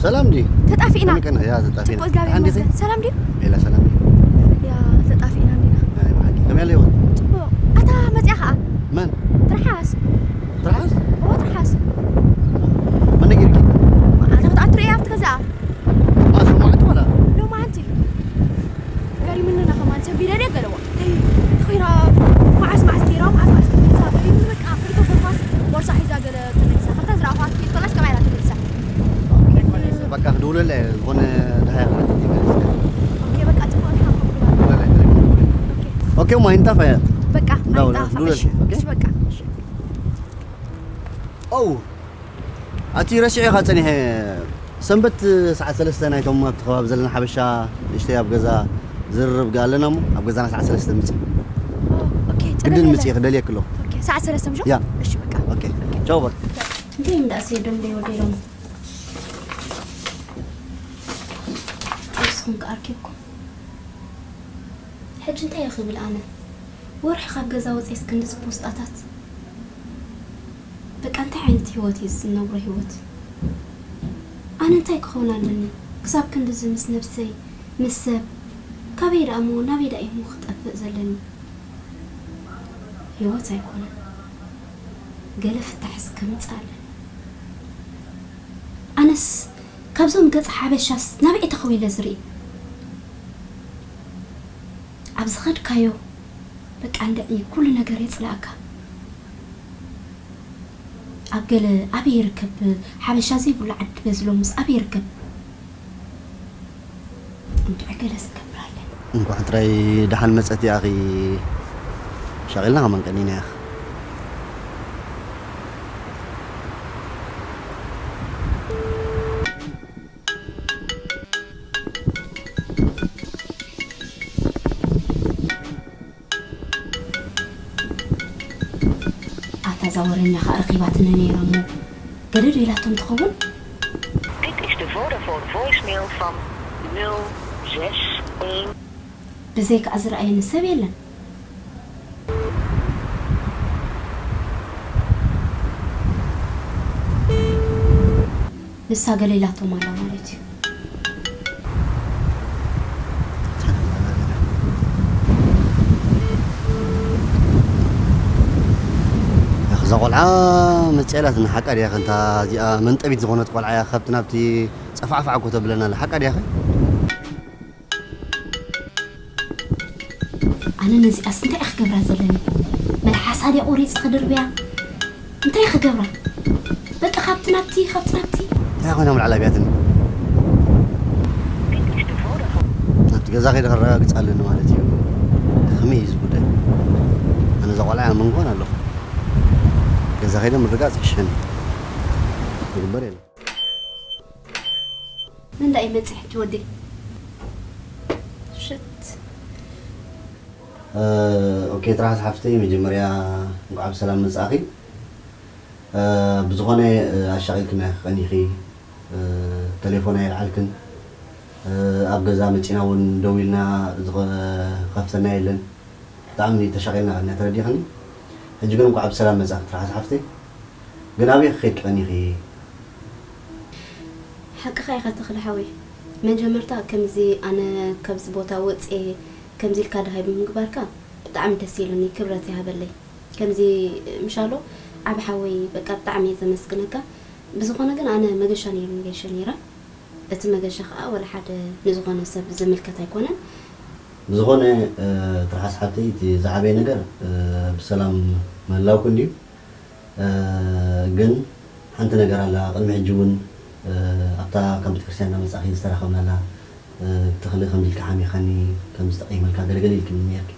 ሰላም ድዩ? ተጣፊእና። ከመይ ቀና? ያ፣ ተጣፊእና። ጽቡቅ እግዚኣብሔር ሓንቲ ይመስገን። ጊዜ? ሰላም ድዩ? ሌላ ሰላም ድዩ? ያ፣ ተጣፊእና እንዲና። ናይ ብሓቂ። ከመይ ኣለዎ? ጽቡቅ። ኣታ መጽያ ከኣ? መን? ትርሓስ። ትርሓስ? እዎ፣ ትርሓስ። መን ነጊርኪ? ኣታ ክትኣቱ ርኤ ኣብቲ ገዛ። ማ፣ ሰማዕቱ ዋላ? ሎማዓንቲ። ገሪሙኒ ኢና ከማን ሰንቢደ ድየ ገለዋ። እንታይ ኮይና? መዓስ መዓስ ገይራ? መዓስ መዓስ ተመሊሳ? ገሪሙኒ በቃ። ክልተ ጎልማስ ቦርሳ ሒዛ ገለ ተመሊሳ። ከምታ ዝረኣኹዋ ትብል ከላስ ከማይ ኢላ ተመሊሳ። በቃ ክድውለላ እየ። ዝኾነ ደሃያ ክሓትት እየ መሊስካ። ኦኬ፣ በቃ ጽቡቅ ኢኻ። ደውለላ እየ፣ ተሌፎን ደውለላ። ኦኬ። ኦኬ፣ እሞ ኣይንጣፋ እያ። በቃ እንዳው-፣ ኣይጣፋ። ደውለላ። እሺ፣ ኦኬ። እሺ፣ በቃ። እሺ። ኦ፣ ኣቲ ረሲዐ ኢኻ ጸኒሐ። ሰንበት ሰዓት ሰለስተ ናይቶም ኣብቲ ከባቢ ዘለና ሓበሻ ንእሽተይ ኣብ ገዛ ዝርርብ ገ ኣለና እሞ ኣብ ገዛና ሰዓት ሰለስተ ምጽእ። ኦ፣ ኦኬ፣ ጸገም ግድን የለን። ምጽእ ክደልየኪ ኣለኹ። ኦኬ፣ ሰዓት ሰለስተ ምሽ? ያ። እሺ፣ በቃ። ኦኬ። ቻው በል። እንታይ እንዳ ኣስየዶም ደይ ወደሎም ንስኹም ከኣርኪብኩም። ሕጂ እንታይ እየ ክብል ኣነ? ወርሒ ካብ ገዛ ወፅየስ ክንድዚ ፖስጣታት። በቃ እንታይ ዓይነት ህይወት እዩ ዝነብሮ ህይወት? ኣነ እንታይ ክኸውን ኣለኒ? ክሳብ ክንድዚ ምስ ነብሰይ፣ ምስ ሰብ፣ ካበይ ደኣ እሞ ናበይ ደኣ እየ እሞ ክጠፍእ ዘለኒ? ህይወት ኣይኮነን። ገለ ፍታሕ እስከ ምጻእ ኣለኒ። ኣነስ ካብዞም ገጽ ሓበሻስ ናበይ ተኸዊለ ዝርኢ? ኣብ ዝኸድካዮ በቃ እንድዒ ኩሉ ነገር የጽላእካ። ኣብ ገለ ኣበይ ይርከብ ሓበሻ ዘይብሉ ዓዲ በዝሎምስ ኣበይ ይርከብ? እንድዒ ገለስ ክገብር ኣለኒ። እንኳዕ ጥራይ ደሓን መጸት ያኺ። ሻቒልና ከማን ቀኒና ያኺ። ኣታ እዛ ወረኛ ኸኣ ረኺባትኒ ነይራ እሞ ገደዶ ኢላቶም ትኸውን? Dit is de Vodafone voicemail van nul zes een. ብዘይካ ዝረኣየኒ ሰብ የለን። ንሳ ገለ ኢላቶም ኣላ ማለት እዩ። እዛ ቆልዓ መፅያ ኢላትና ሓቃ ድያ? ከንታ እዚኣ መንጠቢት ዝኾነት ቆልዓ እያ። ካብቲ ናብቲ ፀፋዕፋዕ እኮ ተብለና ኣላ። ሓቃ ድያ ኸ? ኣነ ነዚኣስ እንታይ እየ ክገብራ ዘለኒ? መልሓሳ ድያ ቆሪፀ ክድርብያ? እንታይ እየ ክገብራ? በቃ ካብቲ ናብቲ፣ ካብቲ ናብቲ። እንታይ ኮይኖም ላዕላ ቢያትኒ? Dit is de Vodafone. ናብቲ ገዛ ከይደ ከረጋግፅ ኣለኒ ማለት እዩ። ከመይ እዩ እዚ ጉዳይ? ኣነ እዛ ቆልዓ እያ መንጎን ኣለኹ። ገዛ ከይደ ምርጋፅ ይሕሸኒ። ዝግበር የለን። መን ደኣ ይመጽእ ሕጂ ወደይ? ሽት። ኦኬ፣ ትርሓስ ሓፍተይ፣ መጀመርያ እንኳዕ ብሰላም መጻእኺ። ብዝኾነ ኣሻቒልክና ኢኺ ቀኒኺ፣ ተሌፎን ኣየልዓልክን። ኣብ ገዛ መጺና እውን ደዊልና ዝኸፍተና የለን። ብጣዕሚ ተሻቒልና ቀኒና፣ ተረዲእኽኒ። ሕጂ ግን እንኳዕ ብሰላም መጻእኪ ትርሓስ ሓፍተይ። ግን ኣበይ ክኸድኪ ቀኒኺ? ሓቅኻ ኢኻ ተኽለ ሓወይ። መጀመርታ ከምዚ ኣነ ካብዚ ቦታ ወፅየ ከምዚ ኢልካ ደሃይ ብምግባርካ ብጣዕሚ ደስ ኢሉኒ፣ ክብረት ይሃበለይ። ከምዚ ምሻሎ ዓቢ ሓወይ በቃ ብጣዕሚ እየ ዘመስግነካ። ብዝኾነ ግን ኣነ መገሻ ነይሩኒ ገይሸ ነይረ። እቲ መገሻ ከዓ ወላ ሓደ ንዝኾነ ሰብ ዝምልከት ኣይኮነን። ብዝኾነ ትርሓስ ሓፍተይ እቲ ዝዓበየ ነገር ብሰላም ምህላውክን ድዩ? ግን ሓንቲ ነገር ኣላ። ቅድሚ ሕጂ እውን ኣብታ ካብ ቤተክርስትያን እናመጻእኺ ዝተራኸብናላ፣ ተኽሊ ከምዚ ኢልካ ሓሚኻኒ፣ ከምዚ ተቐይመልካ ገለገለ ኢልክኒ ነርኪ።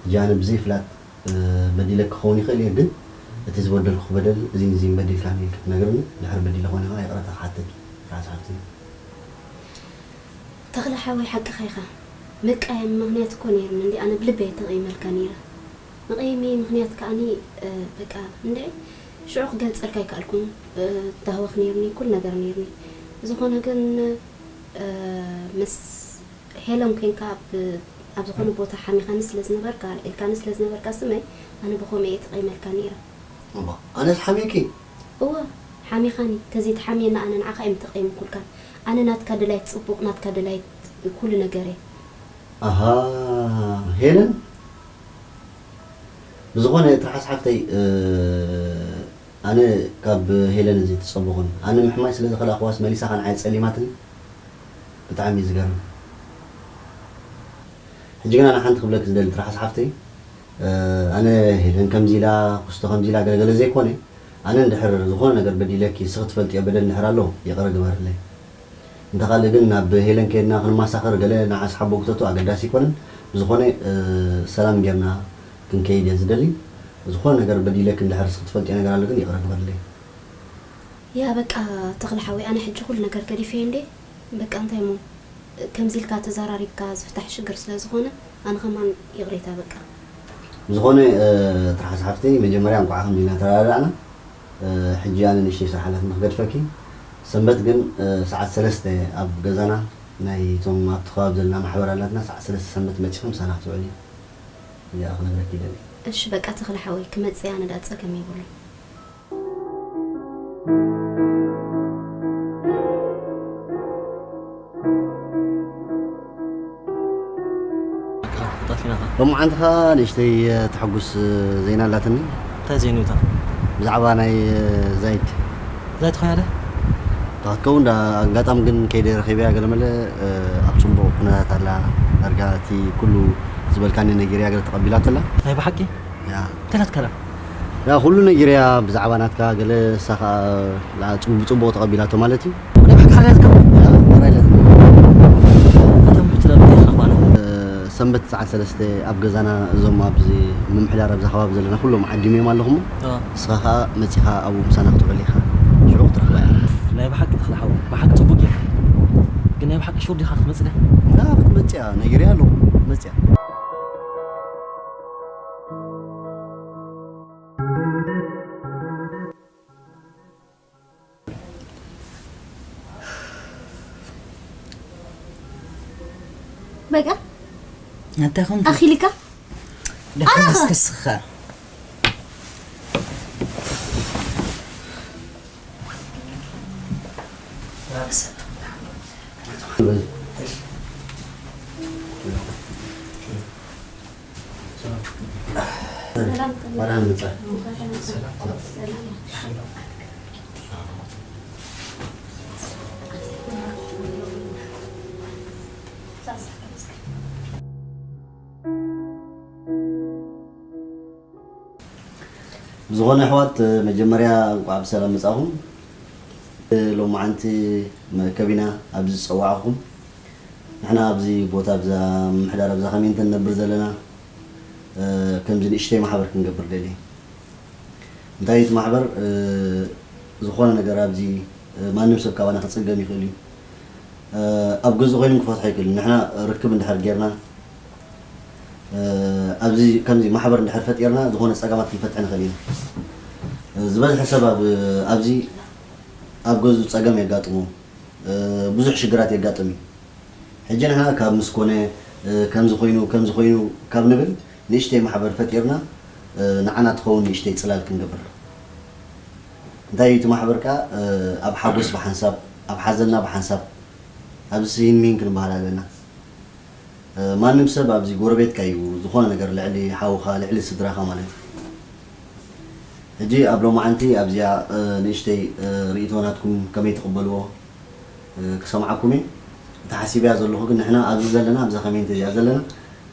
ሕጂ ኣነ ብዘይፍላጥ በዲለኪ ክኸውን ይኽእል እየ፣ ግን እቲ ዝበደልኩ በደል እዚን እዚን በዲልካኒ ኢልኪ ትነግርኒ፣ ድሕሪ በዲለ ኮይነ ከዓ ይቕረታ ክሓተኪ ትርሓስ ሓፍተይ። ተኽለ ሓወይ ሓቅኻ ኢኻ። ምቃየም ምኽንያት እኮ ነይሩኒ እንዲ ኣነ ብልበይ ተቐይመልካ ነይረ። መቐየሚ ምኽንያት ከኣኒ በቃ እንድዒ ሽዑ ክገልጸልካ ኣይከኣልኩን። ዳህወኽ ነይርኒ፣ ኩል ነገር ነይርኒ። ብዝኾነ ግን ምስ ሄለን ኮይንካ ኣብ ኣብ ዝኾነ ቦታ ሓሚኻኒ ስለ ዝነበርካ፣ ኣልዒልካኒ ስለ ዝነበርካ ስመይ፣ ኣነ ብኸምኡ እየ ተቐይመልካ ነይረ። እባ ኣነስ ሓሚኪ? እወ፣ ሓሚኻኒ። ተዘይትሓምየኒ ኣነ ንዓኻ እየ ምተቐይምኩልካ። ኣነ ናትካ ድላይት ጽቡቕ፣ ናትካ ድላይት ኩሉ ነገር እየ። ኣሃ፣ ሄለን፣ ብዝኾነ ትርሓስ ሓፍተይ፣ እ፣ ኣነ ካብ ሄለን እዚ ትጸብኹን። ኣነ ምሕማይ ስለ ዝኸላእኽዋስ መሊሳ ኸንዓይ ጸሊማትኒ። ብጣዕሚ እዩ ዝገርም። ሕጂ ግና ንሓንቲ ክብለኪ ዝደሊ ትርሓስ ሓፍተይ፣ እ፣ ኣነ ሄለን ከምዚ ኢላ፣ ክስቶ ከምዚ ኢላ ገለገለ ዘይኮነ፣ ኣነ እንድሕር ዝኾነ ነገር በዲለኪ፣ ንስኺ ትፈልጥዮ በደል እንድሕር ኣሎ፣ ይቕረ ግበርለይ። እንተ ካልእ ግን ናብ ሄለን ከይድና ክንመሳኸር ገለ ንዓስ ሓቦ ክተቱ ኣገዳሲ ኣይኮነን። ብዝኾነ፣ እ፣ ሰላም ጌርና ክንከይድ እየ ዝደሊ። ዝኾነ ነገር በዲለኪ እንድሕር ንስኺ ትፈልጥዮ ነገር ኣሎ ግን ይቕረ ግበርለይ። ያ በቃ ተኽለ ሓወይ፣ ኣነ ሕጂ ኩሉ ነገር ገዲፈዮ እንዴ። በቃ እንታይ እሞ፣ ከምዚ ኢልካ ተዘራሪብካ ዝፍታሕ ሽግር ስለ ዝኾነ፣ ኣነ ከማን ይቕሬታ በቃ። ብዝኾነ፣ እ፣ ትርሓስ ሓፍተይ፣ መጀመርያ እንቋዕ ከምዚ ኢና ተረዳዳእና። እ፣ ሕጂ ኣነ ንእሽተይ ስራሕ ኣላትኒ ክገድፈኪ። ሰንበት ግን፣ እ፣ ሰዓት ሰለስተ ኣብ ገዛና ናይ እቶም ኣብቲ ከባቢ ዘለና ማሕበር ኣላትና፣ ሰዓት ሰለስተ ሰንበት መጺኺ ምሳና ክትውዕሊ እዚኣ ክነግረኪ ይደሊ። እሺ በቃ ተኽለ ሓወይ፣ ክመጽእ ኣነ ደኣ ጸገም የብሉን። ሎማዓንቲ ኸኣ ንእሽተይ ተሐጉስ ዜና ኣላትኒ። እንታይ ዜና እዩ እታ? ብዛዕባ ናይ ዛይድ። ዛይድ ኾያ ዶ? እታ ክትከውን ዳ-፣ ኣጋጣሚ ግን ከይደ ረኺበያ ገለመለ፣ ኣብ ጽቡቕ ኩነታት ኣላ። ዳርጋ እቲ ኩሉ ዝበልካኒ ነጊረያ ገለ ተቐቢላቶ ኣላ። ናይ ብሓቂ? ያ። እንታይ ናትካ ደኣ? ያ፣ ኩሉ ነጊረያ ብዛዕባ ናትካ ገለ፣ እሳ ኸኣ ላ-፣ ጽቡ-፣ ብጽቡቕ ተቐቢላቶ ማለት እዩ። ናይ ብሓቂ ሓርያ ዝከውን? ያ፣ ሓርያ ኢላ ዝከውን። ኣታ ምሕትላ ብዴኻ ማለት? እ፣ ሰንበት ሰዓት ሰለስተ ኣብ ገዛና እዞም ኣብዚ ምምሕዳር ኣብዛ ከባቢ ዘለና ኩሎም ዓዲም እዮም ኣለኹም። ኣዎ። ንስኻ ኸኣ መጺኻ ኣብኡ ምሳና ክትውዕል ኢኻ። ሽዑ ክትረኽባ ኢኻ። ናይ ብሓቂ ተኽለ ሓወይ፣ ብሓቂ ጽቡቅ ጌርካ። ግን ናይ ብሓቂ ሹር ዲኻ ክትመጽእ? ያ፣ ክትመጽእ እያ፣ ነጊረያ ኣለኹ፣ ክትመጽእ እያ። በቃ ኣንታ ኹም ኣኺልካ? ደሓን ኣረኸ? እስከ ስኻ። ሰላም። መርሃም ምጻእ። ብዝኾነ ኣሕዋት፣ መጀመርያ እንቋዕ ብሰላም መጻኹም። ሎማዓንቲ መእከቢና ኣብዚ ዝጸዋዕኹም፣ ንሕና ኣብዚ ቦታ፣ ኣብዛ ምምሕዳር፣ ኣብዛ ከሜንተ ንነብር ዘለና፣ እ፣ ከምዚ ንእሽተይ ማሕበር ክንገብር ደልየ። እንታይ እዩ እቲ ማሕበር? እ፣ ዝኾነ ነገር ኣብዚ፣ እ፣ ማንም ሰብ ካባና ክጽገም ይኽእል እዩ። እ፣ ኣብ ገዝኡ ኮይኑ ክፈትሖ ይኽእል እዩ። ንሕና ርክብ እንድሕር ጌርና፣ እ፣ ኣብዚ ከምዚ ማሕበር እንድሕር ፈጢርና፣ ዝኾነ ጸገማት ክንፈትሕ ንኽእል ኢና። እ፣ ዝበዝሐ ሰብ ኣብ፣ ኣብዚ ኣብ ገዝኡ ጸገም የጋጥሞ፣ እ፣ ብዙሕ ሽግራት የጋጥም እዩ። ሕጂ ንሕና ካብ ምስ ኮነ፣ እ፣ ከምዚ ኮይኑ፣ ከምዚ ኮይኑ ካብ ንብል፣ ንእሽተይ ማሕበር ፈጢርና፣ እ፣ ንዓና ትኸውን ንእሽተይ ጽላል ክንገብር። እንታይ እዩ እቲ ማሕበር ከኣ? እ፣ ኣብ ሓጎስ ብሓንሳብ፣ ኣብ ሓዘንና ብሓንሳብ፣ ኣብዚ ስሂን ሚሂን ክንበሃል ኣለና። እ፣ ማንም ሰብ ኣብዚ ጎረቤትካ እዩ፣ ዝኾነ ነገር ልዕሊ ሓውኻ፣ ልዕሊ ስድራኻ ማለት እዩ። ሕጂ ኣብ ሎማዓንቲ ኣብዚኣ፣ እ፣ ንእሽተይ፣ እ፣ ርእይቶ ናትኩም ከመይ ትቕበልዎ፣ እ፣ ክሰምዓኩም እየ። እታ ሓሲበያ ዘለኹ ግን ንሕና ኣብዚ ዘለና፣ ኣብዛ ኮሜንት እዚኣ ዘለና፣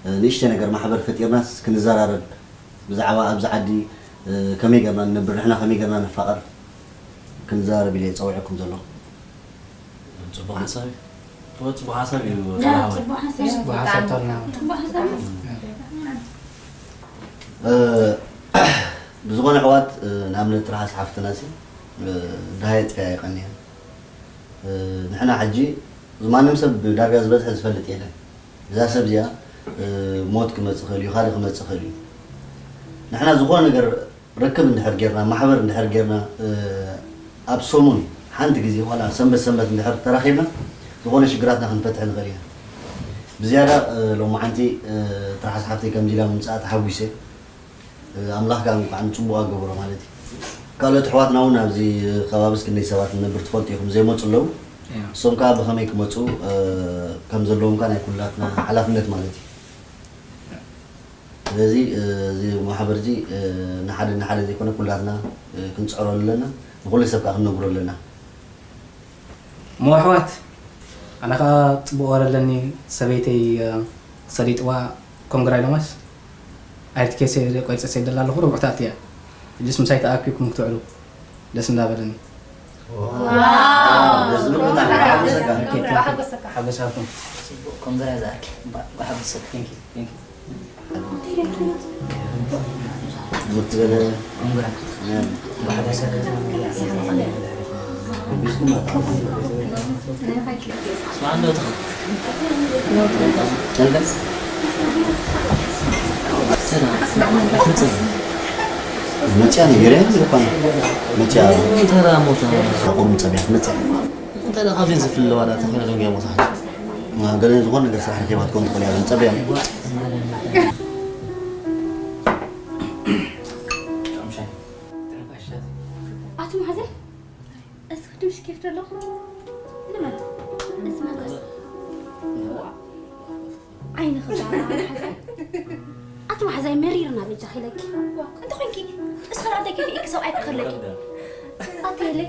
እ፣ ንእሽተይ ነገር ማሕበር ፈጢርናስ ክንዘራረብ፣ ብዛዕባ ኣብዚ ዓዲ፣ እ፣ ከመይ ጌርና ንነብር፣ ንሕና ከመይ ጌርና ንፋቐር ክንዘራረብ ኢለ እየ ጸዊዐኩም ዘለኹ። ጽቡቕ ሓሳብ እዩ። ጽቡቕ ሓሳብ እዩ። ያ፣ ጽቡቕ ሓሳብ እዩ። ጽቡቕ ሓሳብ ተልና። ጽቡቕ ሓሳብ እዩ። እ፣ ብዝኾነ ኣሕዋት፣ እ፣ ንኣብነት ትርሓስ ሓፍትና ሲ፣ እ፣ ደሃየ ጥፍያ ኣይቐንየን። እ፣ ንሕና ሕጂ ማንም ሰብ ዳርጋ ዝበዝሐ ዝፈልጥ የለን። እዛ ሰብ እዚኣ፣ እ፣ ሞት ክመጽእ ይኽእል እዩ፣ ካልእ ክመጽእ ይኽእል እዩ። ንሕና ዝኾነ ነገር ርክብ እንድሕር ጌርና፣ ማሕበር እንድሕር ጌርና፣ እ፣ ኣብ ሰሙን ሓንቲ ግዜ ዋላ ሰንበት ሰንበት እንድሕር ተራኺብና፣ ዝኾነ ሽግራትና ክንፈትሕ ንኽእል ኢና። ብዝያዳ፣ እ፣ ሎማዓንቲ፣ እ፣ ትርሓስ ሓፍተይ ከምዚ ኢላ ምምጻኣ ተሓጒሰ። እ፣ ኣምላኽ ከኣ እንኳዕ ንጽቡቕ ኣገበሮ ማለት እዩ። ካልኦት ኣሕዋትና እውን ኣብዚ ከባቢስ ክንደይ ሰባት ንነብር ትፈልጡ ኢኹም፣ ዘይመጹ ኣለዉ። እሶም ከዓ ብኸመይ ክመፁ ከም ዘለዎም ከዓ ናይ ኩላትና ሓላፍነት ማለት እዩ። ስለዚ እዚ ማሕበር እዚ ንሓደ ንሓደ ዘይኮነ ኩላትና ክንፅዕሮ ኣለና። ንኩሉ ሰብ ከዓ ክንነግሮ ኣለና። እሞ ኣሕዋት፣ ኣነ ከዓ ፅቡቅ ወረ ኣለኒ። ሰበይተይ ሰሊጥዋ ኮንግራ ኢሎማስ ኣይትኬ ቆይፀ ሰይደላ ኣለኹ። ርቡዕታት እያ። እጅስ ምሳይ ተኣኪብኩም ክትዕሉ ደስ እንዳበለኒ። ሓጎሳኩም። መፅያ ነገር ዝኾነ መፅያ ተራ ሞታ ቆም ፀቢያ መፅያ እንተ ካብዚን ዝፍለዋ ዳ ተኾነ ደንጊያ ሞታ ገለ ዝኾነ ነገር ስራሕ ረኪባትኩም ትኾን እያ። ንፀበያ። ኣቶ መሓዘ፣ እዚ ክድምሽ ኬፍ ደሎ ንመን? እዚ መንፈስ ዓይኒ ክባራ መሓዘ። ኣቲ መሓዛይ መሪርና በጃኺ ኢለኪ። እንተ ኾንኪ እስኻ እንታይ ከፊእኪ ሰብኣይ ክኸለኪ ኣቲ የለ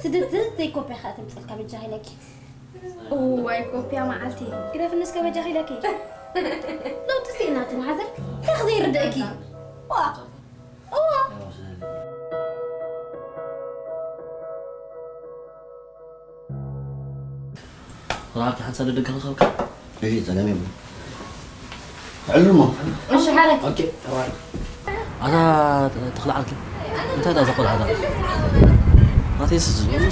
ስደት ዘይኮብያ ከኣ ተምፀልካ በጃኺ ኢለኪ። እዋይ ኮፒያ መዓልቲ ግደፍኒ እስከ በጃኺ ኢለኪ። ለውጢ ስኢና ኣቲ መሓዘ እንታይ ዘይርድእኪ። ዋ እዋ ራብቲ ሓንሳብ ደደገ ክኸብካ እሺ ጸገም የብሉ። ዕልል እሞ። እሺ ሓረግ ኦኬ ተባረክ። ኣታ ተኽለ ዓርኪ እንታይ ዳ ዘቆልዓ ዳ ናተይስ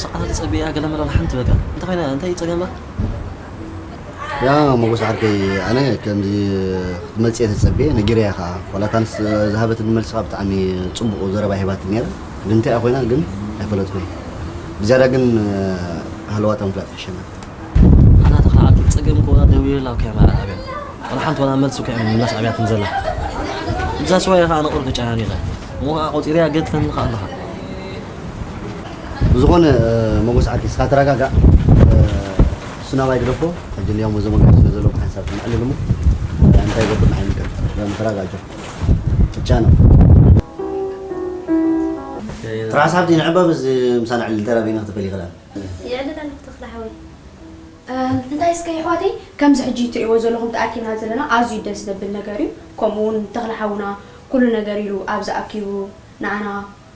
ሰዓታት ጸቢያ ገለ መለ ሓንቲ በቃ እንታይ ኮይና እንታይ ጸገማ ያ ሞጎስ ዓርከይ ኣነ ከምዚ ክትመጽእ ተጸብየ ነጊረያ ከኣ ዋላ ካንስ ዝሃበትኒ መልሲ ከኣ ብጣዕሚ ጽቡቕ ዘረባ ሂባትኒ ነይራ ግን እንታይ ኮይና ግን ኣይፈለጥኩን ብዝያዳ ግን ሃለዋታ ምፍላጥ ይሕሸና ኣታ ተኽለ ዓርኪ ጸገም ከሆና ደውየላ ከያ መዓል ኣብያ ዋላ ሓንቲ ዋላ መልሲ ከያ ምላስ ኣብያትን ዘላ እዛ ስዋያ ከኣ ነቑር ተጨናኒቐ እሞ ከኣ ቆጺርያ ገትለኒ ከኣ ኣለኻ ብዝኾነ ሞጎስ ዓርኪ እስኻ ተረጋጋእ እሱ ናባይ ግደፎ ሕጂ እንዲያውም ወዘ መጋሽ ስለ ዘለኹ ሓንሳብ ክነዕልል እሞ እንታይ ይገብር ንዓይ ምልከት ተረጋጋእ ቻ ነው ትራስ ሓብቲ ንዕበብ እዚ ምሳና ዕልል ተራቢና ክትበል ይኽላል ይዕልል ኣለኹ ተኽለ ሓወይ እንታይ እስከ ይሕዋተይ ከምዚ ሕጂ ትሪእዎ ዘለኹም ተኣኪብና ዘለና ኣዝዩ ደስ ዘብል ነገር እዩ ከምኡ እውን ተኽለ ሓውና ኩሉ ነገር ኢሉ ኣብዚ ኣኪቡ ንዓና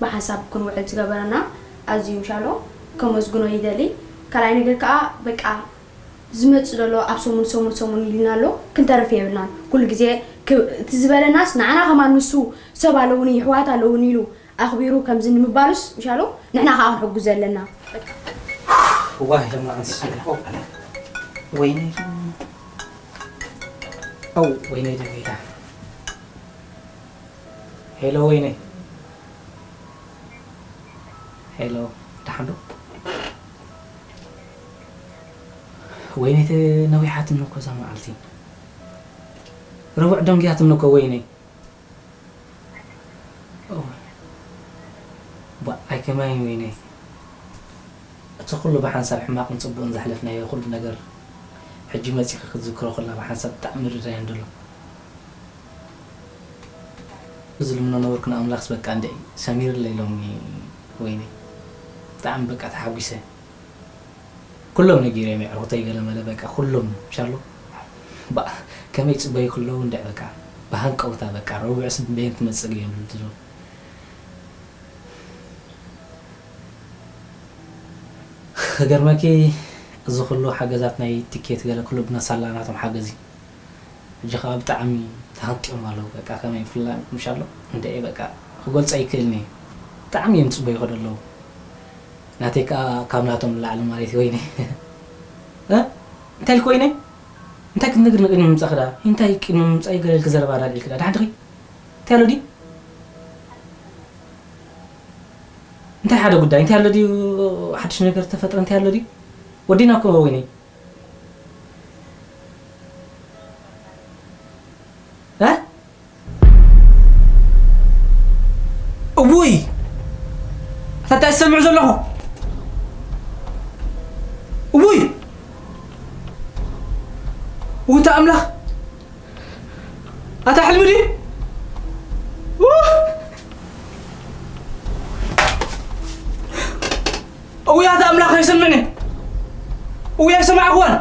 ብሓንሳብ ክንውዕል ዝገበረና ኣዝዩ ምሻሎ ከመስግኖ ይደሊ ካልኣይ ነገር ከዓ በቃ ዝመፅእ ዘሎ ኣብ ሰሙን ሰሙን ሰሙን ኢልና ኣሎ ክንተርፍ የብልናን ኩሉ ግዜ እቲ ዝበለናስ ንዓና ከማን ንሱ ሰብ ኣለውኒ ይሕዋት ኣለውኒ ኢሉ ኣኽቢሩ ከምዚ ንምባሉስ ምሻሎ ንሕና ከዓ ክንሕጉዝ ኣለና ዋይ ለማዓንስ ወይነይ ኣው ወይነይ ደሚዳ ሄሎ ወይነይ ሄሎ ደሓን ዶ ወይነይ ነዊሓትኒ እኮ እዛ መዓልቲ ረቡዕ ደንጊያትኒ እኮ ወይነይ ኣይከማይን ወይነይ እቲ ኩሉ ብሓንሳብ ሕማቕን ፅቡቕን ዘሕለፍናዮ ኩሉ ነገር ሕጂ መፂኺ ክትዝክሮ ከላ ብሓንሳብ ብጣዕሚ ርዳያን ደሎ እዚ ልምኖ ነበርኩ ንኣምላኽስ በቃ እንደ ሰሚርለይ ሎሚ ወይነይ ብጣዕሚ በቃ ተሓጒሰ ኩሎም ነጊሮም የዕርኹተይ ገለ መለ በቃ ኩሎም ሻሎ ከመይ ይፅበዩ ከለዉ እንድዒ በቃ ብሃንቀውታ በቃ ረቡዕስ በየን ትመፅእ እዮም ዝብሉ ክገርመኪ እዚ ኩሉ ሓገዛት ናይ ቲኬት ገለ ኩሉ ብነሳላ ናቶም ሓገዝ እዩ ሕጂ ከዓ ብጣዕሚ ተሃንጢዮም ኣለዉ በቃ ከመይ ብፍላይ ምሽ ኣሎ እንድዒ በቃ ክገልፆ ኣይክእልን እየ ብጣዕሚ እዮም ፅበዩ ከደለዉ ናተይ ከዓ ካብ ናቶም ንላዕሊ ማለት እዩ ወይነ እ? እንታይ ኢልክ ወይነ እንታይ ክትነግርኒ ቅድሚ ምምፃእኪ ደኣ እንታይ ቅድሚ ምምፃእ ገለ ኢልኪ ዘረባ ዳልዒልኪ ደኣ ደሓን ዲኺ እንታይ ኣሎ ድዩ እንታይ ሓደ ጉዳይ እንታይ ኣሎ ድዩ ሓድሽ ነገር ዝተፈጥረ እንታይ ኣሎ ድዩ ወዲና እኮ ወይነ እ? እውይ ኣታ እንታይ ዝሰምዕ ዘለኹ እውይ ውታ ኣምላኽ! ኣታ ሕልሚ ድዩ? ውህ! እውይ ኣታ ኣምላኽ ኣይሰምዕን እየ። እውይ ኣይሰማዕኩዋን።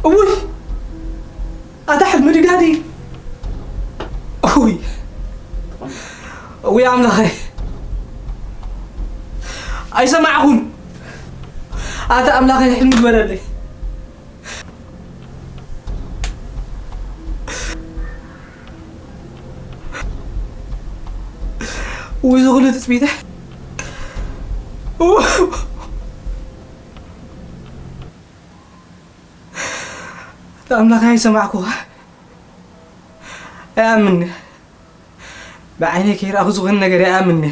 እውይ! ኣታ ሕልሚ ድጋዲ! እውይ! እውይ ኣምላኸይ! ኣይሰማዕኹን! ኣታ ኣምላኸይ ሕልሚ ግበረለይ! ውይ ዝኹሉ ትጽቢተ ኣታ ኣምላኸይ ኣይሰማዕኩኻ ኣይኣምንኒ ብዓይነይ ከይረኣኹ ዝኾነ ነገር ኣይኣምንኒ።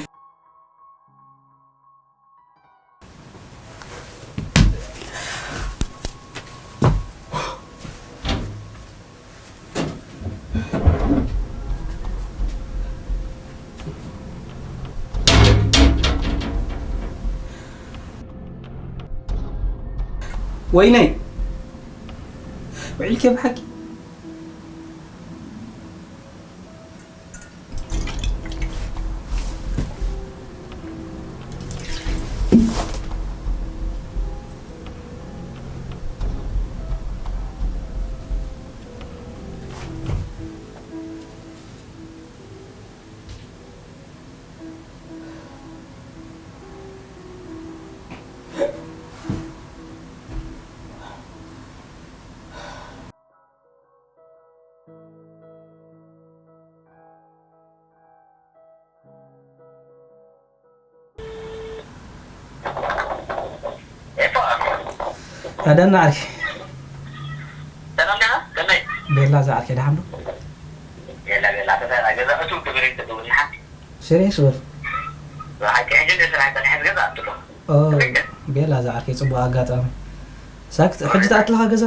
ወይነይ ውዒልኪ ብሓቂ። ኣዳና ዓርኪ ሰላም ደህና ከመይ? ቤላ ዝዓርከ ደሓን ዶ? ቤላ ቤላ ተፈራ ገዛ እቱ ክብሪ ትብልና ሓንቲ ሽሬ ሽወር ዝሓቂ ሕጂ እንደ ስራሕ ተንሕት ገዛ ኣትሎ ኦ ቤላ ዝዓርከ ጽቡቅ ኣጋጣሚ ሳክት ሕጂ ተኣትልኻ ገዛ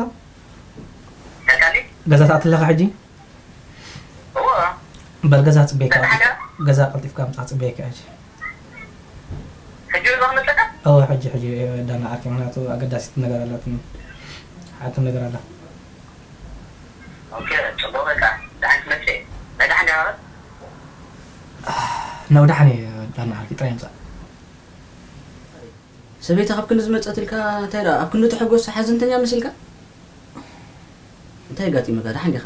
ተካሊ ገዛ ተኣትልኻ ሕጂ እዎ በል ገዛ ጽበየካ ገዛ ቀልጢፍካ ምጻ ጽበየካ ሕጂ ሕጂ ዶ መጸካ እዎ ሕጂ ሕጂ ዳና ዓርኪ ምክንያቱ ኣገዳሲት ነገር ኣላትኒ ሓቲ ነገር ኣላ ኦኬ ጽቡቅ በቃ ዳሕን ትመጽእ ናይ ዳሕን ዳህረ ነው ዳሕን ዳና ዓርኪ ጥራይ ምጻ ሰበይታ ካብ ክንዲ ዝመጸት ኢልካ እንታይ ደኣ ኣብ ክንዲ ተሐጎስ ሓዘንተኛ መሲልካ እንታይ ጋጢሙካ ደሓን ዲኻ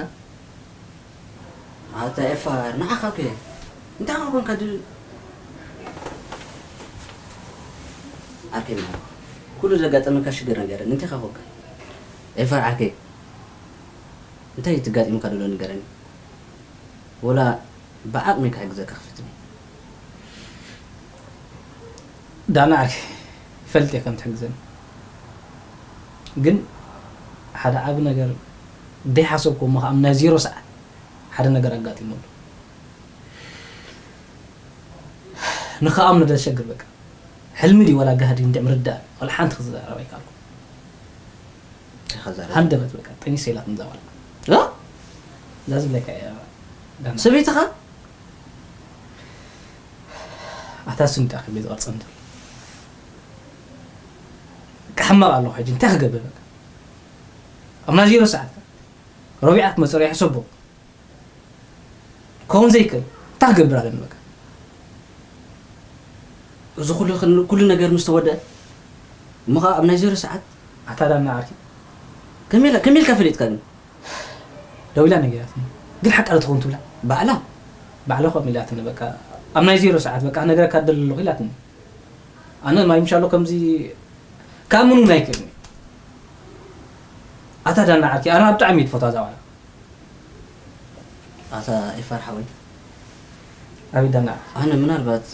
ኣታ ኤፋር ንዓኻ እኮ እንታይ ኻ ኮንካ ድል ኣከይ ኩሉ ዘጋጠመካ ሽግር ነገር እንታይ ኻ ኮንካ ኤፋር ዓርከይ እንታይ ትጋጢሙካ ድሎ ንገረኒ ወላ ብዓቕመይ ክሕግዘካ ክፍትን እየ ዳና ዓርከይ ይፈልጥ እየ ከም ትሕግዘኒ ግን ሓደ ዓቢ ነገር ደይሓሰብኩ እሞ ከዓ ናይ ዜሮ ሰዓት ሓደ ነገር ኣጋጢሙ ኣሎ ንክኣምኖ ደሸግር በቃ ሕልሚ ድዩ ወላ ጋህዲ እንድዕ ምርዳእ ወላ ሓንቲ ክዝዛረብ ኣይከኣልኩ ሃንደበት በቃ ጠኒሰ ኢላትኒ እዛ ቆልዓ እዛ ዝብለካ እያ ሰበይትኻ ኣታ ስንጣ ከመይ ዝቐርጸ እንተ በቃ ሕማቕ ኣለኹ ሕጂ እንታይ ክገብር በቃ ኣብ ናይ ዜሮ ሰዓት ረቢዓ ክትመጽእ ሪኣ ሕሰቦ ክኸውን ዘይክእል እንታይ ክገብር ኣለኒ በቃ እዚ ኩሉ ኩሉ ነገር ምስ ተወደአ እሞ ከዓ ኣብ ናይ ዜሮ ሰዓት ኣታ ዳና ዓርኪ ከመይ ኢልካ ፈሊጥካ ግን ደዊላ ነጊራትኒ ግን ሓቃ ዶ ትኸውን ትብላ ባዕላ ባዕላ ከምኡ ኢላትኒ በቃ ኣብ ናይ ዜሮ ሰዓት በቃ ክነግረካ ደሊ ኣለኹ ኢላትኒ ኣነ ማይ ምሻሎ ከምዚ ክኣምን እውን ኣይክእልን ኣታ ዳና ዓርኪ ኣነ ብጣዕሚ እየ ትፈትዋ እዛ ቆልዓ ኣታ ኤፋር ሓወይ ኣበይ ዳና ዓርኪ ኣነ ምናልባት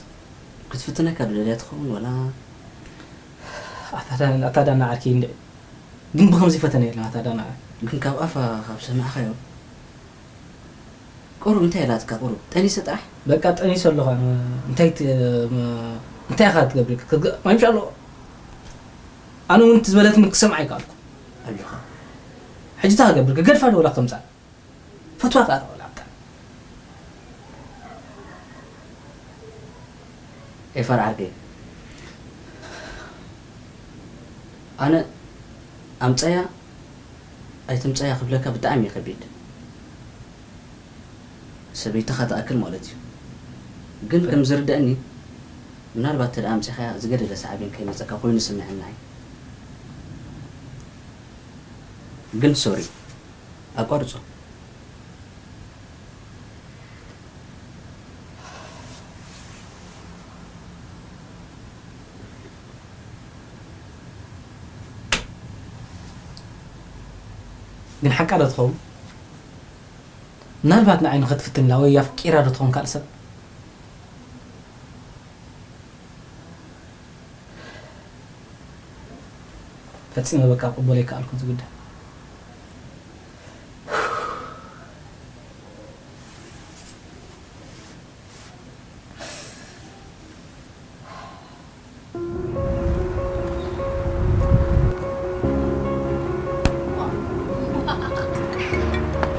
ክትፍትነካ ዶ ደልያ ትኸውን ወላ ኣታ ዳና ዓርኪ እንድዒ ግን ብኸምዚ ፈተነ የለን ኣታ ዳና ዓርኪ ግን ካብ ኣፋ ካብ ሰማዕኻዮ ቁሩብ እንታይ ኢላትካ ቁሩብ ጠኒሰ ጥራሕ በቃ ጠኒሰ ኣለኹ ኣነ እንታይ ት- ም- እንታይ ኢኻ ትገብር ክትገ- ማይ ምሻ ኣሎ ኣነ እውን እቲ ዝበለትኒ ክሰምዓ ኣይከኣልኩ ኣጆኻ ሕጂ እንታይ ክገብር ክገድፋ ዶ ወላ ክተምፃ ፈትዋ ከኣ ተቆላዕካ ኤፋር ዓርከይ ኣነ ኣምፀያ ኣይትምጻያ ክብለካ ብጣዕሚ እዩ ከቢድ። ሰበይትኻ ትኣክል ማለት እዩ። ግን ከም ዝርደኣኒ፣ ምናልባት ተደኣ ኣምጺኻያ ዝገደደ ሳዕቤን ከይመጸካ ኮይኑ ይስምዐኒ ንዓይ። ግን ሶሪ፣ ኣቋርጾ። ግን ሓቃ ዶ ትኸውን? ምናልባት ንዓይ ንኸትፍትን ኢላ ወይ ኣፍቂራ ዶ ትኸውን ካልእ ሰብ? ፈጺመ በቃ ክቕበሎ ኣይከኣልኩን እዚ ጉዳይ።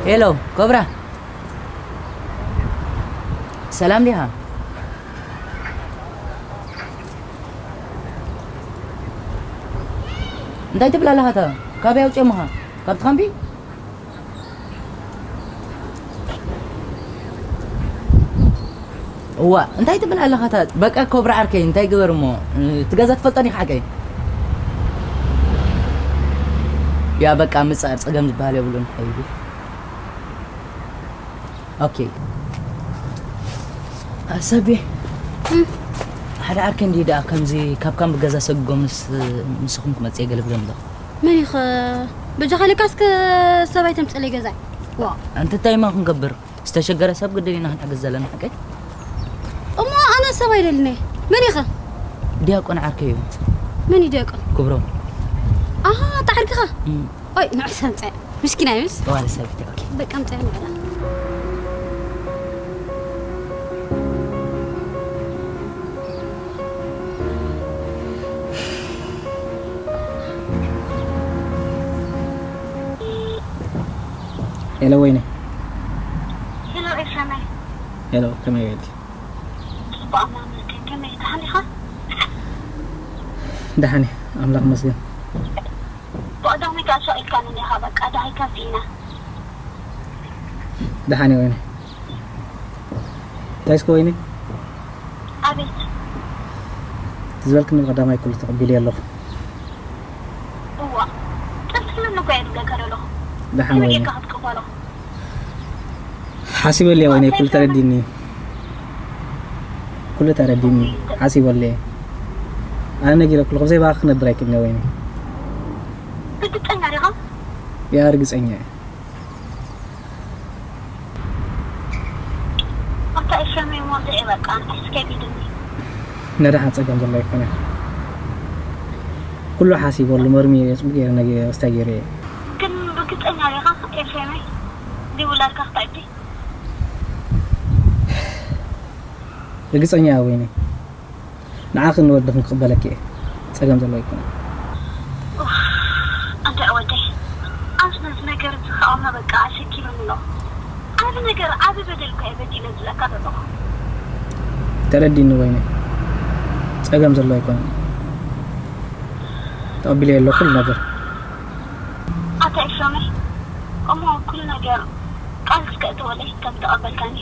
ሄሎ ኮብራ፣ ሰላም ዲኻ? እንታይ ትብል ኣለኻ? እታ ካበይ ኣውፅኦምኻ? ካብቲ ካምፒ? እዋ፣ እንታይ ትብል ኣለኻ? እታ በቃ ኮብራ ዓርከይ፣ እንታይ ግበር እሞ፣ እቲ ገዛ ትፈልጦ ዲኻ ሓቀይ? ያ በቃ ምጻር ጸገም ዝበሃል የብሉን ሓይቢ። ኦኬ። ኣሰቤ። እም። ሓደ ዓርከይ እንዲ ደኣ ከምዚ ካብ ካምፕ ገዛ ሰጎምስ ንስኹም ክመጽእ ገለ ብሎም ዶ? መን ኢኸ? በጃኻ ኢልካ እስከ ሰብ ኣይተምጽእለይ ገዛይ። ዋ። ኣንተ እንታይ ማ ክንገብር? ዝተሸገረ ሰብ ግድን ኢና ክንሕግዝ ዘለና ሓቀይ? እሞ ኣነ ሰብ ኣይደልን እየ። መን ኢኸ? ዲያቆን ዓርከይ እዩ። መን እዩ ዲያቆን? ክብሮም። ኣሃ፣ እታ ዓርክኻ? እም። ኦይ፣ ንዑ ሰብ ምጻእ። ምስኪን ኣይምስ? ዋለ ሰብ፣ ኦኬ። በቃ ምጻእ ንዕላ። ሄሎ ወይኒ። ሄሎ ኤፍሬመይ። ሄሎ፣ ከመይ ውዒልኪ? ጽቡቕ ኣምላኽ ይመስገን። ከመይ፣ ደሓን ዲኻ? ደሓን እየ፣ ኣምላኽ ይመስገን። ብቐዳመይቲ ኣሻቒልካኒ እንዲኻ፣ በቃ፣ ደሃይካ ስኢና። ደሓን እየ ወይኒ። እንታይ እስከ ወይኒ? ኣቤት። እቲ ዝበልክኒ ብቐዳማይ ኩሉ ተቐቢለዮ ኣለኹ። እዋ፣ ጥርጥር እኮ እየ ዝብለካ ዘለኹ። ደሓን ከመይ ወይኒ። ጌርካ ክትቅበሎ? ሓሲበለይ ወይኒ፣ ኩሉ ተረዲኒ። ኩሉ ተረዲኒ። ሓሲበለይ። ኣነ ነጊረኩ ኣለኹ፣ ብዘይ ብኣኻ ክነብር ኣይክእልን እየ ወይኒ። ርግጸኛ ዲኻ? ያ፣ ርግጸኛ እየ። ኣታ ኤፍሬም፣ ሞት እየ በቃ፣ ንዓይስ ከቢድኒ። ነዳሓ ጸገም ዘሎ ኣይኮነን። ኩሉ ሓሲበሉ፣ መርሚረ፣ ጽቡቕ ገይረ፣ ነገ ወስታ ገይረ እየ። ግን ርግጸኛ ዲኻ ኤፍሬመይ? ዲውላድካ ክተዕቢ? ርግጸኛ እያ ወይኒ። ንዓኽን ንወድኽን ክቕበለኪ እየ። ጸገም ዘለዎ ኣይኮነን። ኡፍ፣ ኣንታ ወደይ፣ ኣብዚ ነዚ ነገር እዚ ከኣ እሞ በቃ ኣሰኪሩኒ ኣሎ። ዓቢ ነገር፣ ዓቢ በደል እኮ እየ በዲለ ዝብለካ ዘለኹ። ተረዲኒ ወይኒ። ጸገም ዘለዎ ኣይኮነን። ተቐቢለዮ ኣለኹ ኩሉ ነገር። ኣታ ኤፍሬመይ፣ እሞ ኩሉ ነገር ቃል እስከ እተወለይ ከም ተቐበልካኒ።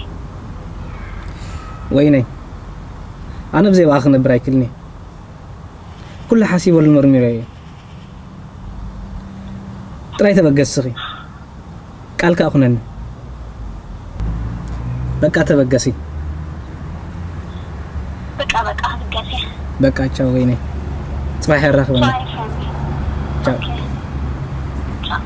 ወይነይ፣ ኣነ ብዘይ ብኣኺ ክነብር ኣይክእልን እየ። ኩሉ ሓሲበሉ መርሚረዮ እየ። ጥራይ ተበገሲ ኢኺ። ቃል ከኣ ኩነኒ። በቃ ተበገሲ። በቃ፣ በቃ፣ ክትበገስ እየ። በቃ፣ ቻው ወይነይ። ጽባሕ የራኽበና። ቻው፣ ኤፍሬም። ቻው። ኦኬ። ቻው።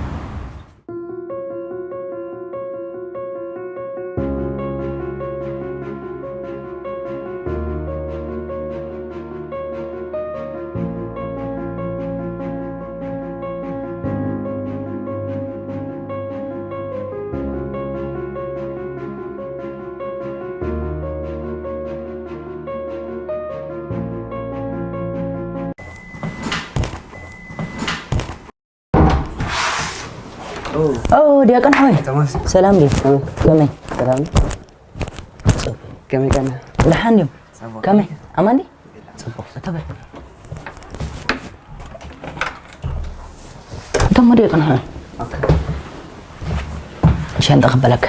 ኦ፣ ዲያቆን ሓወይ። ቶማስ። ሰላም ድዩ? እ። ከመይ? ሰላም። ከመይ ቀና? ደሓን ድዩ? ጽቡቕ። ከመይ? ኣማን ድዩ? ጽቡቕ። እታ በል። እቶም ዲያቆን ሓወይ። ኦኬ። ሸንጣ ክበለካ።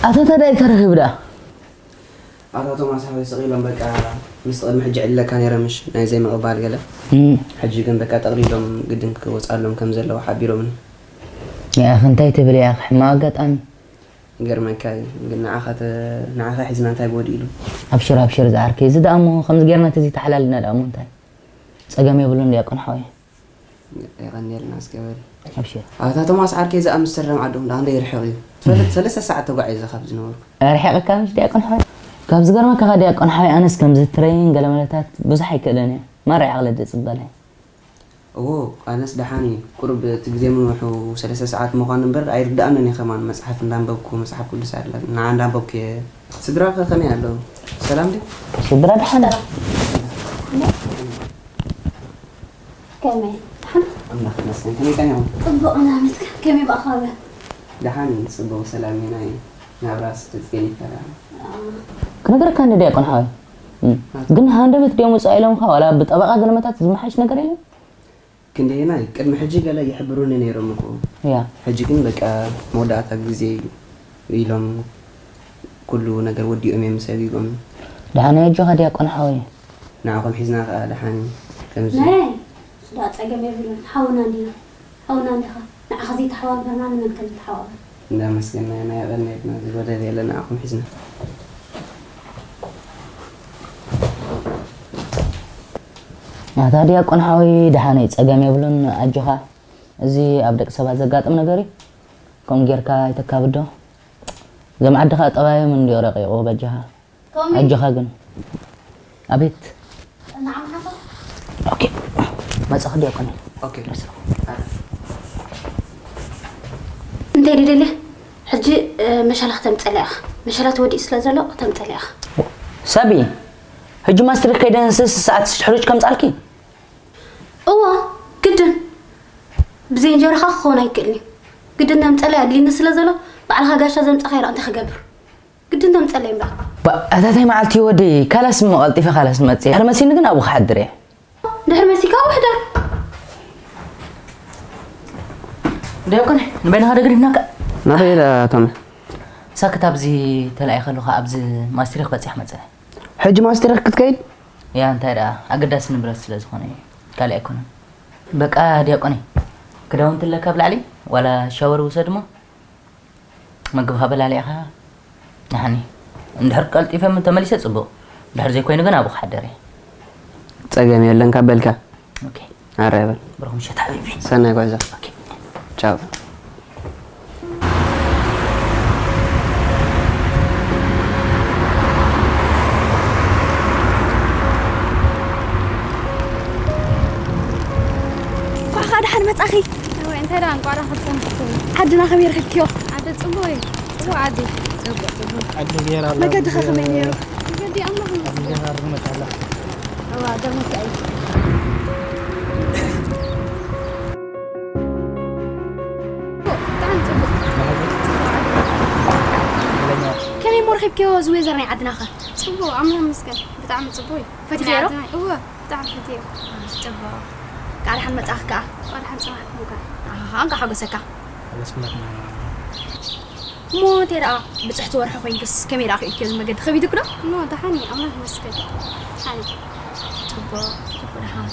ኣታ እንታይ ተረኺቡ ደኣ? ኣታ ቶማስ ሓወይ ስቕ ኢሎም በቃ ምስቲ ቅድሚ ሕጂ ዕድለካ ነይረ ምሽ ናይ ዘይምቕባል ገለ ሕጂ ግን በቃ ጠቕሊሎም ግድን ክወፅኣሎም ከም ዘለዎ ሓቢሮምኒ። ያኺ እንታይ ትብል ያኺ ሕማቕ ኣጋጣሚ። ይገርመካ እዩ ግን ንዓኻ ተ- ንዓኻ ሒዝና እንታይ ጎዲሉ? ኣብሽር ኣብሽር ዝዓርከይ፣ እዚ ደኣ እሞ ከምዚ ጌርና ተዘይተሓላልና ደኣ እሞ እንታይ ጸገም የብሉን ዲያቆን ሓወይ። የቐንየልና እስከ በል። ኣብሽር። ኣታ ቶማስ ዓርከይ እዚ ኣምስተርዳም ዓድኹም ደኣ ክንደይ ይርሕቕ እዩ? ትፈልጥ ሰለስተ ሰዓት ተጓዒዘ ካብዚ ዝነበርኩ። ኣርሒቕካ ምሽ ዲያቆን ሓወይ? ካብ ዝገርመካ ኸኣ ዲያቆን ሓወይ ኣነስ ከምዚ ትረይን ገለመለታት ብዙሕ ኣይክእልን እየ። ማራ ይዓቕለዲ ጽበለይ። እዎ ኣነስ ደሓን እየ ቁሩብ እቲ ግዜ ምንውሑ ሰለስተ ሰዓት ምዃኑ እምበር ኣይርድኣንን እየ ከማን መጽሓፍ እንዳንበብኩ መጽሓፍ ቅዱስ ኣላ ንዓ እንዳንበብኩ እየ ስድራኸ ከመይ ኣለዉ ሰላም ድዩ ስድራ ደሓን ከመይ ኣምላኽ ይመስገን ከመይ ቀኒኹም ጽቡቕ እናመስገን ከመይ ብኣኻብያ ደሓን ጽቡቕ ሰላም እየ ናይ ናብራስ ተጽገኒካ ደኣ ክነግረካ እንደ ዲያቆን ሓወይ ግን ሃንደበት ድዮም ውፃእ ኢሎምካ ዋላ ብጠበቃ ገለመታት ዝመሓሽ ነገር የለን ክንደየናይ ቅድሚ ሕጂ ገለ ይሕብሩኒ ነይሮም እኮ ያ ሕጂ ግን በቃ መወዳእታ ግዜ እዩ ኢሎም ኩሉ ነገር ወዲኦም እዮም ሰጊጎም ደሓን ኣጆኻ ዲያቆን ሓወይ ንዓኹም ሒዝና ከዓ ደሓን ከምዚ ናይ ስዳ ፀገም የብሉን ሓውና እንዲና ሓውና እንዲኻ ንዓኻ ዘይተሓባበርና ንመን ከም ንተሓባበር እንዳመስገና ኢና የቐንየልና ዝጎደለ የለ ንዓኹም ሒዝና ኣታ ዲያቆን ሓወይ ደሓነይ ጸገም የብሉን ኣጆኻ እዚ ኣብ ደቂ ሰባት ዘጋጥም ነገር እዩ ከምኡ ጌርካ ኣይተካብዶ እዞም ዓድኻ ጠባዮም እንድዮ ረቂቑ በጃኻ ኣጆኻ ግን ኣቤት ኦኬ መጻኹ ዲያቆን ኦኬ እንታይ ድደልያ ሕጂ መሻላ ክተምፀላ ኢኻ መሻላ ተወዲኡ ስለ ዘሎ ክተምፀላ ኢኻ ሰቢ ሕጂ ማስትሪክ ከይደንስስ ሰዓት ሕሩጭ ከምፃልኪ እዋ ግድን ብዘይ እንጀራኻ ክኸውን ኣይክእልን እዩ ግድን ተምፀላ ኣድልኒ ስለ ዘሎ ባዕልኻ ጋሻ ዘምፀኻ ኢላ እንታይ ክገብር ግድን ተምፀለይ እምበር። ባ- ኣታታይ መዓልቲ ወዲ ካላስ እሞ ቀልጢፈ ካላስ መፅእ ድሕሪ መሲኒ ግን ኣብኡ ክሓድር እየ ድሕሪ መሲካ ውሕዳ ደቆነ ንበይንኻ ደግድፍናካ ናኸይ ኢለ ኣቶመ ሳክት ኣብዚ ተለኣይ ከለኹ ኣብዚ ማስትሪክ በፂሕ መፀ ሕጂ ማስትሪክ ክትከይድ ያ እንታይ ደኣ ኣገዳሲ ንብረት ስለ ዝኾነ እዩ ካልእ ኣይኮነን በቃ ዲያቆነ ክዳውንቲ ኣለካ ብላዕሊ ዋላ ሻወር ውሰድ እሞ መግብኻ በላሊዕኻ ንሓኒ እንድሕር ቀልጢፈ ተመሊሰ ፅቡቕ እንድሕር ዘይኮይኑ ግን ኣብኡ ክሓደር እየ ፀገም የለን ካብ በልካ ኦኬ ኣረ በል ብሩኽ ምሸት ሓቢቢ ሰናይ ጓዛ ኦኬ ቻው እንኳዕ ከዓ ደሓን መፃኺ እወ እንታይ ደኣ እንቋዕ ደኣ ክትፀንሒ ዓድና ከመይ ረኺብክዮ ዓዲ ፅቡቕ እዩ ፅቡቕ ዓዲ ፅቡቕ ፅቡቕ ዓዲ ጌራ ኣላ መገዲ ኸ ከመይ ነይሩ መገዲ ኣምላኽ ይመስገን ጌራ ርመት ኣላ እዋ ገርመት እዩ ብጣዕሚ ፅቡቕ ከመይ እሞ ረኺብክዮ እዚ ዌዘር ናይ ዓድና ኸ ፅቡቕ ኣምላኽ ይመስገን ብጣዕሚ ፅቡቕ እዩ ፈቲኽዮ ዶ እወ ብጣዕሚ ፈትየ። ጽቡቕ። ቃል ሓን መጻኽ ከኣ። ቃል ሓን ጽባሕ ኩንካ። ኣኻ ከኣ እንካ ሓጎሰካ። ሓጎስኩምና። እሞ እንታይ ደኣ ብጽሕቲ ወርሒ ኮይንክስ ከመይ ደኣ ክኢልክዮ እዚ መገዲ ከቢዱክ ዶ? ኖ ደሓን እየ ኣምላኽ ይመስገን። ደሓን እየ። ጽቡቕ ጽቡቕ ደሓን።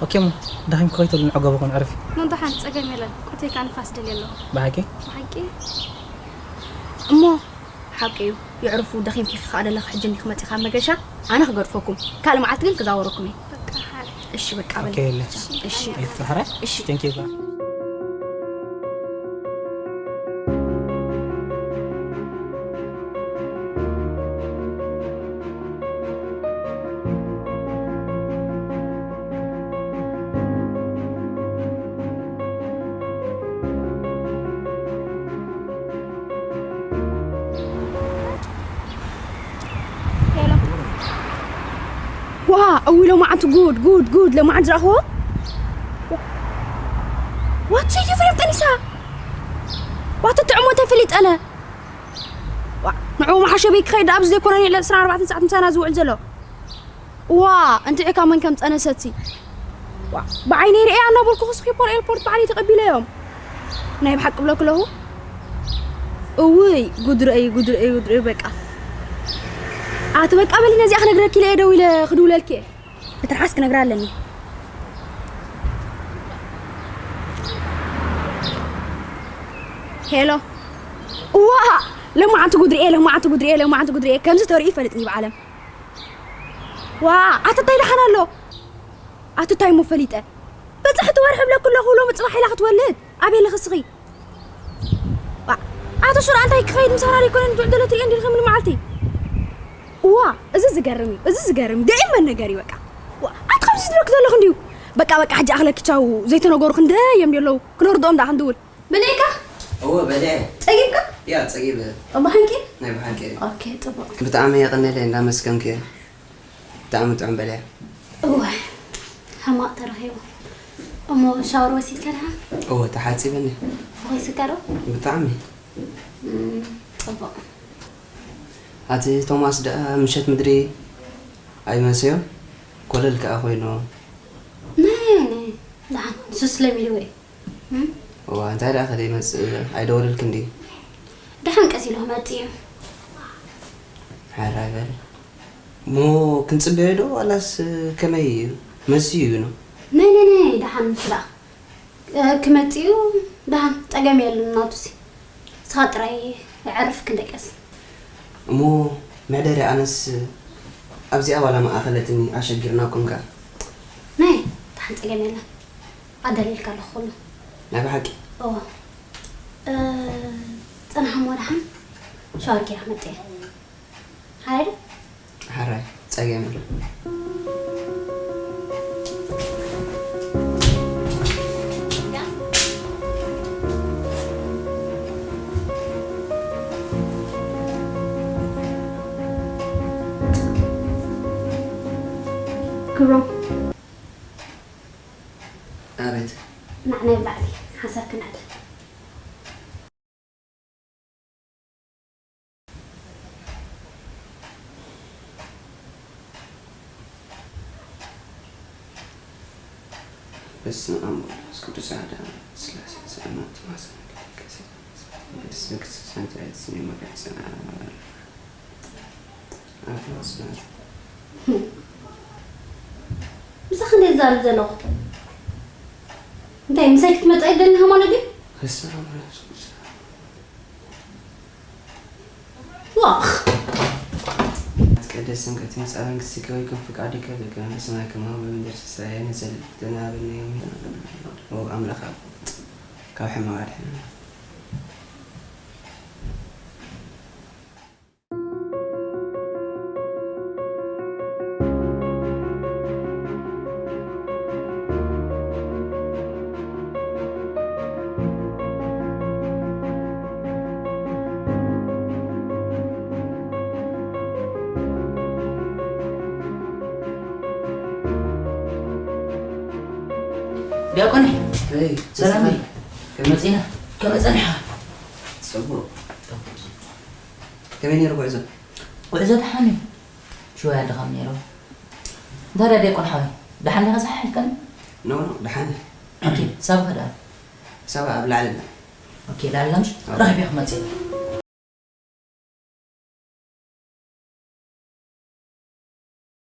ኦኬ እሞ ደኺምኪ ከይትብሊ ንዕገቡ ኮን ዕርፊ። ኖ ደሓን ጸገም የለን። ቁርተይ ከኣ ንፋስ ደልየ ኣለኹ። ብሓቂ? ብሓቂ። እሞ ሓቂ እዩ የዕርፉ ደኺምኪ ኢኺ ከኣ ደለኺ ሕጂ እንዲኺ መጺኻ ኣብ መገሻ ኣነ ክገድፈኩም ካልእ መዓልቲ ግን ክዛወረኩም እየ እሺ በቃ በል እሺ እሺ እሺ thank you ዋ እዊ ሎማዓንቲ ጉድ ጉድ ጉድ ሎማዓንቲ ዝረእኽዎ ዋት ሰይቲ ፍሬም ጠኒሳ ዋት ትዕሞ ተፈሊጠነ ንዕኡ መሓሸ ቤት ክኸይድ ኣብዚ ዘይኮነ ንዕለ ዕስራን ኣርባዕተን ሰዓት ምሳና ዝውዕል ዘሎ እዋ እንድዒ ካብ መን ከም ጸነሰትሲ ብዓይነይ ርእያ እናበልኩ ክስኺ ፖር ኤርፖርት ባዕለይ ተቐቢለዮም። ናይ ብሓቂ ብለኩ ኣለኹ። እውይ፣ ጉድ ርእይ፣ ጉድ ርእይ፣ ጉድ ርእይ፣ በቃ። ኣቲ በቃ በሊ፣ ነዚኣ ክነግረኪ ኢለ እየ ደው ኢለ ክድውለልኪ እየ። ብትርሓስ ክነግራ ኣለኒ። ሄሎ። እዋ፣ ለማዓንቲ ጉድ ርእየ፣ ለማዓንቲ ጉድ ርእየ፣ ለማዓንቲ ጉድ ርእየ። ከምዚ ተርእዩ ይፈልጥኒ ብዓለም። ዋ፣ ኣቲ እንታይ ደሓን ኣሎ? ኣቲ እንታይ እሞ ፈሊጠ? በጻሕቲ ወርሒ ብለኩ ኣለኹ፣ ሎሚ ጽባሕ ኢላ ክትወልድ። ኣበይ ኣለኺ እስኺ? ዋ፣ ኣቶ ሹራ እንታይ ክኸይድ ምሳና ዘይኮነ ንድዑ ደሎ ትርእየ እንዲልኺ ምን መዓልቲ? እዋ፣ እዚ ዝገርም እዩ፣ እዚ ዝገርም እዩ። ደኢመን ነገር እዩ በቃ። ዋ፣ ኣቲ ከምዚ ዝድረክ ዘለኹ እንዲዩ። በቃ፣ በቃ፣ ሕጂ ኣኽለኪ ቻው። ዘይተነገሩ ክንደይ እዮም እንዲ ኣለዉ። ክነርድኦም ደኣ ክንድውል። በለይካ? እወ፣ በለ። ጸጊብካ? ያ፣ ጸጊበ። ብሓቂ? ናይ ብሓቂ። ኦኬ፣ ጽቡቕ። ብጣዕሚ የቐንየለይ እንዳመስገንኩ እየ። ብጣዕሚ ጥዑም በልያ። እወ፣ ሕማቕ ተረኺቡ። እሞ ሻወር ወሲድካ ደኣ? እወ፣ ተሓጺበ እኒአ። ብኾይስካ ዶ? ብጣዕሚ። እም፣ ጽቡቕ። ኣቲ ቶማስ ደኣ ምሸት ምድሪ ኣይመሰዮን? ኮለል ከኣ ኮይኑ። ናይ፣ ናይ፣ ደሓን ንሱስ ለሚድዎ እዩ። እም? እዋ፣ እንታይ ደኣ ከደይመጽእ ኣይደወለልክን ድዩ? ደሓን ቀስ ኢሉ ክመጽእ እዩ። ሕራይ በሊ። እሞ ክንጽበዮ ዶ ዋላስ ከመይ እዩ? መሲዩ እዩ ነው? ነይ፣ ነይ፣ ነይ፣ ደሓን ንሱ ደኣ። እ፣ ክመጽእ እዩ፣ ደሓን ጸገም የለን ናቱሲ። ንስኻ ጥራይ ኣዕርፍ ክንደቀስ። እሞ መሕደሪ ኣነስ ኣብዚኣ ዋላ መኣኸለትኒ ኣሸጊርናኩም ከኣ። ነይ፣ ደሓን ጸገም የለን። ኣዳልየልካ ኣለኹ ኩሉ። ናይ ብሓቂ? እወ። እ፣ ጽናሕ እሞ ደሓን ሻወር ጌረ ክመጽእ እየ። ሓራይ ዶ? ሓራይ፣ ጸገም የለን። ክብሮም። ኣቤት። ንዓና ይብላዕሊ፣ ሓንሳብ ክንዕደል። በስመ አብ ወወልድ ወመንፈስ ቅዱስ አሐዱ አምላክ ስላሴ። ሰላም ትማሰነ ቅድስት መንግስት ሰንት አይት ስሜ መቀጽ ምሳኻ እንዴት ዛረብ ዘለኹ? እንታይ ምሳይ ክትመጣ ይደልኻ ማለት እዩ? በስመ አብ ወወልድ ወመንፈስ ቅዱስ። ዋኽ። ይትቀደስ ስምከ፣ ትምጻእ መንግስትከ፣ ወይኩን ፍቃድከ በከመ በሰማይ ከማሁ በምድር። ሲሳየነ ዘለለዕለትነ ሀበነ ዮም። ኦ ኣምላኽ፣ ካብ ሕማቕ ኣድሕነና። ዲያቆነይ፣ እይ፣ ሰላም ተስፋይ። እዩ። ከመይ? መጺና። ከመይ ጸኒሕኻ? ጽቡቕ። ከመይ ነይሩ ጉዕዞ? ጉዕዞ ደሓን እዩ። ሽወያ ድኻም ነይሩ። እንታይ ደኣ ዲያቆን ሓወይ? ደሓን ዲኻ? ዝሓሓልካኒ? ኖ፣ ኖ፣ ደሓን እየ። ኦኬ፣ ሳባኸ ደኣ? ሳባ ኣብ ላዕሊ ኣላ። ኦኬ፣ ላዕሊ ኣላ ምሽ? ኣዎ። ረኺበ ክመጽእ።